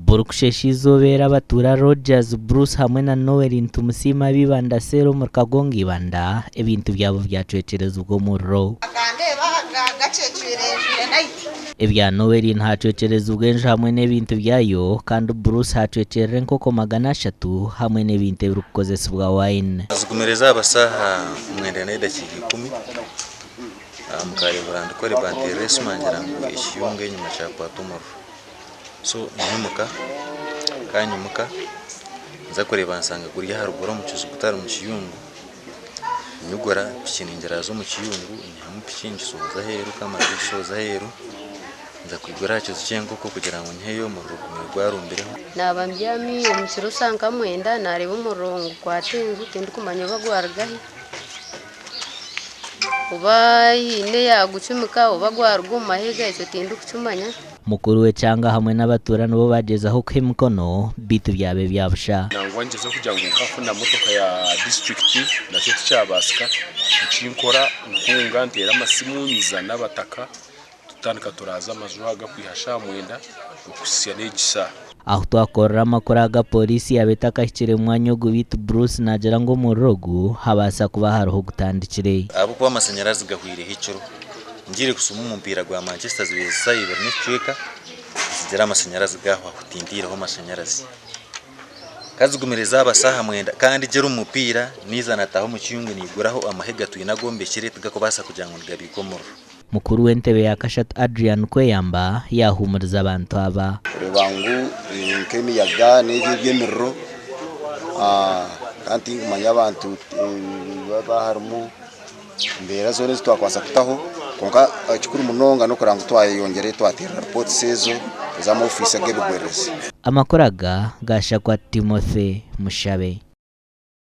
Burikusheesha eizooba eri abatuura Rogers Bruce hamwe na Noel Ntumusiime ab'Ibanda Cell omuri Kagongo Ibanda ebintu byabo byacwekyerezibwa omuriro. Ebya Noel nihacwekyerezibwa enju hamwe n'ebintu byayo kandi Bruce hacwekyerera enkoko 300 hamwe n'ebintu ebirikukozesibwa wine. Zigumire zaaba saaha mwenda n'edakiika ikumi, mukareebura ndikore banteerera esimu bangira ngu ekiyungu enyima kyakwata omuriro. So nyimuka, ka nyimuka nza kureeba nshanga guri aharuguru omu kiju gutari mu kiyungu, nyigura piki ningiraaza omu kiyungu nyihamu piki ngishohoza aheeru ku namara kugishohoza aheeru nza kwigura aha kiju ky'enkoko kugira ngu nyiheyo omuriro gumwe gwarumbireho. Naaba mbyami omu kiro shaaha nka mwenda naareeba omuriro ngukwata enju tindikumanya oba gwaruga hi. Oba haine eyaagucumika oba gwaruga omu mahega ekyo tindikukimanya. Mukuru w'ekyanga hamwe n'abatuura nibo baagyezaho kuha emikono beitu byaba ebya busha. Nangwa ngyezeho kugira ngu nkafuna motoka ya disiturikiti nakyo tikyabaasika. Ekinkora nkunga nteera amasimu nyiza n'abataka tutandika turaaza amaju aga kwiha shaaha mwenda okuhitsya n'egi shaaha. Ahu twakorera amakuru aga Pooriisi yaaba etakahikire mu mwanya ogu beitu Bruce naagira ngu omuriro ogu habaasa kuba hariho ogutandikire. Ahabw'okuba amashanyarazi gahweireho ekiro, ngiire kushuma omupiira gwa Manchester zibaire shaaha ibiri n'ekicweka, zigira amashanyarazi gaahwaho tintaireho mashanyarazi. Ka zigumire zaaba shaaha mwenda kandi gyera omu mupiira naiza nataaha omu kiyungu naiguraho amahega twine agombekire tigakubaasa kugira ngu nigabiika omuriro. Mukuru w'entebe ya kashatu Adrian Kweyamba yaahuumuriza abantu aba. Kureeba ngu nk'emiyaga n'ebyo eby'emiriro kandi tinkumanya abantu haba harimu embeera zoona ezi twakubaasa kutaho kwonka ekikuru munonga n'okureba ngu twayeyongyerayo twateerera ripootisi ezo ez'amaofiisi ag'ebigwererezi. Amakuru aga gaashakwa Timothy Mushabe.